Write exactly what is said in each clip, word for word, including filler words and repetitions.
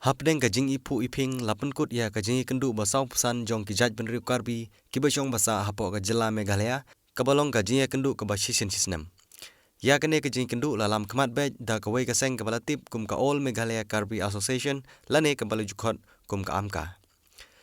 Hapdeng ka jingiphuh iphieng la pynkut ïa ka jingïakynduh ba sawphew san jong ki jaitbynriew Karbi kiba shong ba sah hapoh ka jylla Meghalaya, kaba long ka jingïakynduh kaba shisien shisnem. Ïa kane ka jingïakynduh la lam khmat beit da kawei ka seng kaba la tip kum ka All Meghalaya Karbi Association lane kaba la ju khot kum ka AMKA.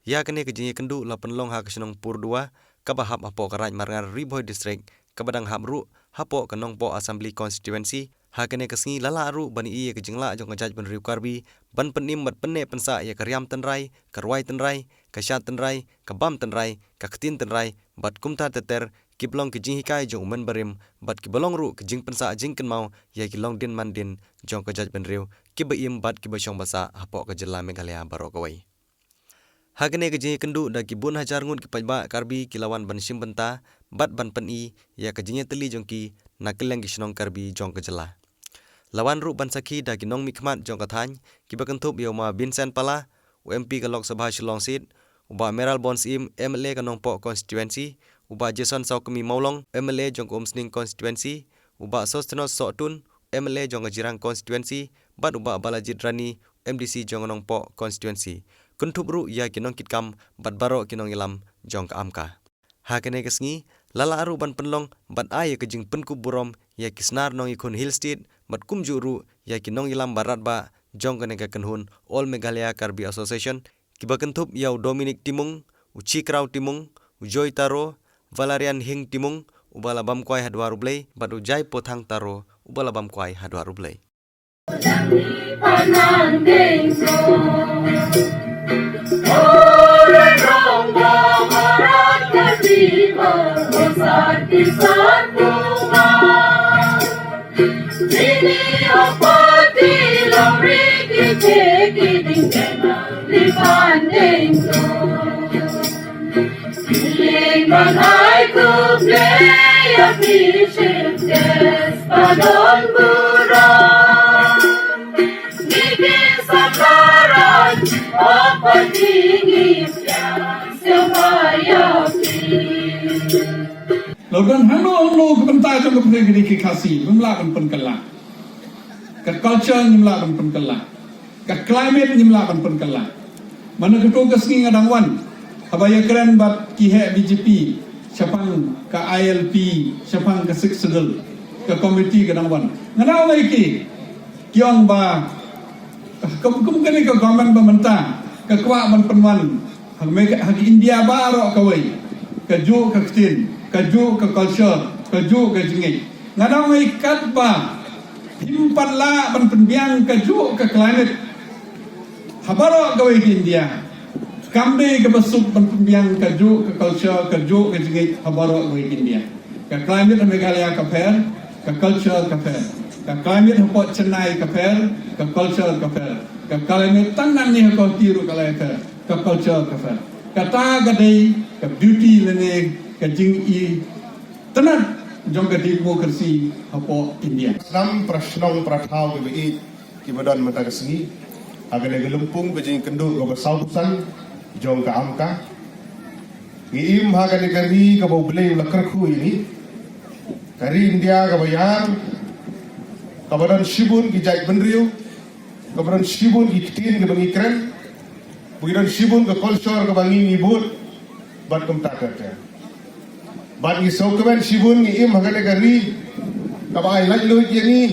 Ïa kane ka jingïakynduh la pynlong ha ka shnong Purdua, kaba hap hapoh ka Raid Marngar Ri Bhoi District, kaba dang hap ruh hapoh ka Nongpoh Assembly Constituency. Ha kane ka sngi la lah ruh ban ïohi ïa ka jinglah jong ka jaitbynriew Karbi ban pynim bad pynneh pynsah ïa ka riam tynrai, ka rwai tynrai, ka shad tynrai, ka bam tynrai, ka ktien tynrai bad kumta ter ter, kiba long ki jinghikai jong u mynbarim bad kiba long ruh ki jingpynsah jingkynmaw ïa ki longdien mandien jong ka jaitbynriew kiba im bad kiba shong ba sah hapoh ka jylla Meghalaya baroh kawei. Ha kane ka jingïakynduh da ki bun hajar ngut ki paidbah Karbi ki la wan ban shim bynta bad ban pyni ïa ka jingïatylli jong ki na kylleng ki shnong Karbi jong ka jylla. La wan ruh ban sakhi da ki nongmihkhmat jong ka thaiñ, kiba kynthup ïa u Ma Vincent Pala, u M P ka Lok Sabha Shillong Seat, u Bah Mayralborn Syiem, M L A ka Nongpoh Constituency, u Bah Jason Sawkmie Mawlong, M L A jong ka Umsning Constituency, u Bah Sosthenes Sohtun, M L A jong ka Jirang Constituency, bad u Bah Balajied Ranee, M D C jong ka Nongpoh Constituency, kynthup ruh ïa ki nongkitkam bad baroh ki nongïalam jong ka AMKA. Ha kane ka sngi la lah ruh ban pynlong bad ai ïa ka jingpynkup burom ïa ki snar nongïakhun Hill State bad kumjuh ruh ïa ki nongïalam ba radbah jong kane ka kynhun All Meghalaya Karbi Association, kiba kynthup ïa u Dominic Timung, u Chikraw Timung, u Joy Taro, Valerian Hing Timung, uba la bam kwai ha dwar U Blei, bad u Jaipothang Taro, uba la bam kwai ha dwar U Blei. Lada don hangno hangno ka bynta jong ka pyrthei ka dei ki Khasi, ngim lah ban pynkylla. Ka culture ngim lah ban pynkylla. Ka climate ngim lah ban pynkylla. Mana kato ka sngi nga dang wan, haba ïakren bad ki heh B J P shaphang ka I L P, shaphang ka Sixth Schedule, ka committee ka dang wan. Nga dang wan ïa ki, ki ong ba kum, kum kane ka government ba mynta ka kwah ban pynwan ha ka India baroh kawei, kajuh ka ktien, kajuh ka culture, kajuh ka jingngeit. Nga dang ong ïa ki katba phim pat lah ban pynbiang kajuh ka climate ha baroh kawei ka India, kam dei kaba suk ban pynbiang kajuh ka culture, kajuh ka jingngeit ha baroh kawei ka India. Ka climate ha Meghalaya ka pher, ka culture ka pher. Ka climate hapoh Chennai ka pher, ka culture ka pher. Ka climate tang nangne ha Guwahati ruh ka la pher, ka culture ka pher. Kata ka dei ka beauty lane ka jingitynnad jong ka democracy hapoh India. Sdang para shnong para thaw kiba ïeit kiba don mynta ka sngi ha kane ka lympung ka jingïakynduh kaba sawphew san jong ka AMKA. Ngi im ha kane ka ri kaba U Blei u la kyrkhu ïa ngi, ka ri India kaba ïar, kaba don shibun ki jaitbynriew, kaba don shibun ki ktien kiba ngi kren, ba ngi don shibun ka culture kaba ngi, ngi bud bad kumta ter ter. Bad ngi sngewkmen shibun ngi im ha kane ka ri kaba ai laitluid ïa ngi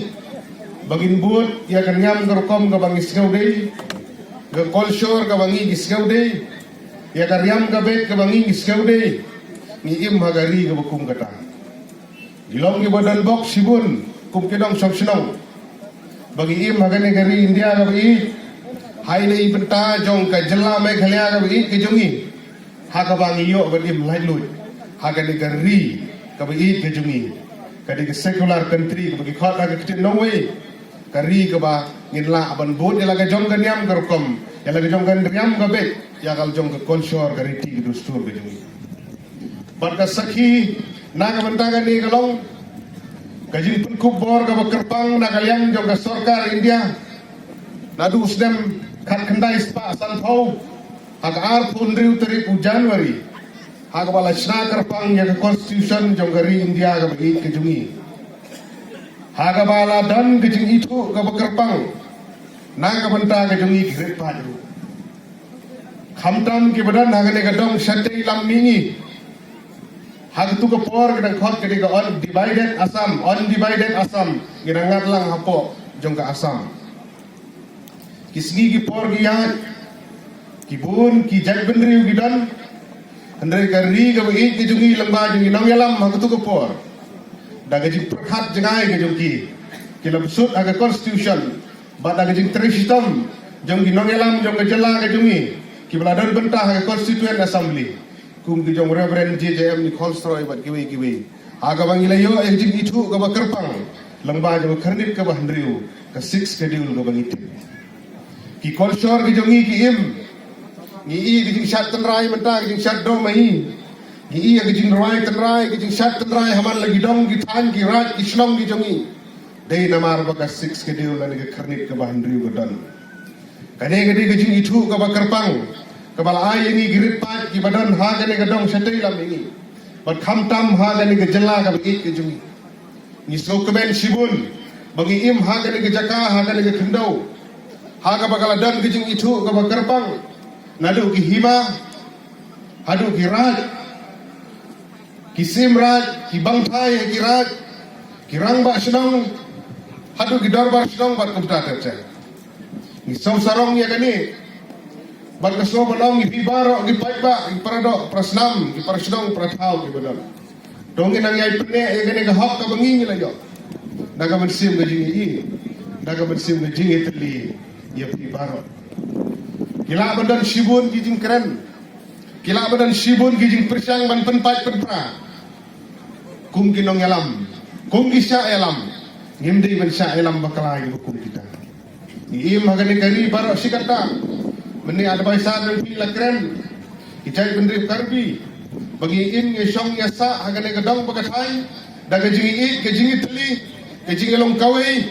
ba ngin bud ïa ka niam ka rukom kaba ngi sngew dei, ka culture kaba ngi, ngi sngew dei, ïa ka riam ka beit kaba ngi, ngi sngew dei. Ngi im ha ka ri kaba kum kata. Ngi long kiba don bok shibun kum ki nongshong shnong ba ngi im ha kane ka ri India kaba ïeit, ha ine i bynta jong ka jylla Meghalaya kaba ïeit ka jong ngi, ha kaba ngi ïoh ban im laitluid ha kane ka ri kaba ïeit ka jong ngi. Ka dei ka secular country kaba ki khot ha ka ktien nongwei, ka ri kaba ngin lah ban bud ïa la ka jong ka niam ka rukom, ïa la ka jong ka riam ka beit, ïa ka la jong ka culture, ka riti ka dustur ka jong ngi. Bad ka sakhi na ka bynta kane ka long ka jingpynkup bor kaba kyrpang na ka liang jong ka sorkar India naduh u snem khatkhyndai spah sanphew ha ka arphew hynriew tarik u January, ha kaba la shna kyrpang ïa ka constitution jong ka ri India kaba ïeit ka jong ngi, ha kaba la don ka jingithuh kaba kyrpang Na ka bynta ka jong ngi ki rit paid ruh. Khamtam ki ba don ha kane ka dong shatei lam mihngi. Ha katu ka por ka dang khot ka dei ka undivided Assam, undivided Assam. Ngi dang ngat lang hapoh jong ka Assam. Ki sngi ki por ki ïaid, ki bun ki jait bynriew ki don. Hynrei ka ri kaba ïeit ka jong ngi lyngba jong ngi nongïalam ha katu ka por, da ka jingpyrkhat jngai ka jong ki, ki la bsut ha ka constitution. Bad da ka jingtrei shitom jong ki nongïalam jong ka jylla ka jong ngi, ki ba la don bynta ha ka Constituent Assembly, kum ki jong Reverend J J M Nichols Roy bad kiwei kiwei, ha kaba ngi la ïoh ïa ka jingithuh kaba kyrpang lyngba jong ka khyrnit kaba hynriew, ka Sixth Schedule kaba ngi tip. Ki kolshor ki jong ngi ki im, ngi i ka jingshad tynrai mynta, ka jingshad doh mahi. Ngi i ka jingrwai tynrai, ka jingshad tynrai ha man la ki dong ki thaiñ, ki raid, ki shnong ki jong ngi. Dei namar ba ka Sixth Schedule lane ka khyrnit kaba hynriew ka don. Kane ka dei ka jingithuh kaba kyrpang kaba la ai ïa ngi ki rit paid ki ba don ha kane ka dong shatei lam mihngi, bad khamtam ha kane ka jylla kaba ïeit ka jong ngi. Ngi sngewkmen shibun ba ngi im ha kane ka jaka, ha kane ka khyndew, ha kaba ka la don ka jingithuh kaba kyrpang. Naduh ki hima haduh ki raid, ki syiem raid, ki bangthai ha ki raid, ki rangbah shnong, haduh ki dorbar shnong bad kumta ter ter. Ngi sngewsarong ïa kane. Bad ka sngewbha long ïa phi baroh ki paidbah, ki para doh, para snam, ki para shnong, para thaw ki ba don. To ngin nang ïai pynneh ïa kane ka hok kaba ngi ngi la ïoh, da ka mynsiem ka jingïeit, da ka mynsiem ka jingïatylli ïa phi baroh. Ki lah ban don shibun ki jingkren, ki lah ban don shibun ki jingpyrshang ban pynpait pynpra. Kum ki nongïalam, kum ki shah ïalam, ngim dei ban shah ïalam bakla ïa kiba kum kita. Ngi im ha kane ka ri baroh shi katta. Mynne adviser jong phi la kren, ki jait bynriew Karbi, ba ngi im ngi shong ngi sah ha kane ka dong ba ka thaiñ, da ka jingïeit, ka jingïatylli, ka jingïalong kawei.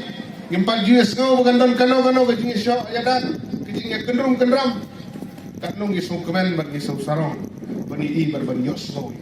Ngim pat ju ïasngew ba kan don kano kano ka jingïashoh ïadat, ka jingïakynrum kynram. Katno ngi sngewkmen bad ngi sngewsarong ba ngi i bad ban ïohsngew.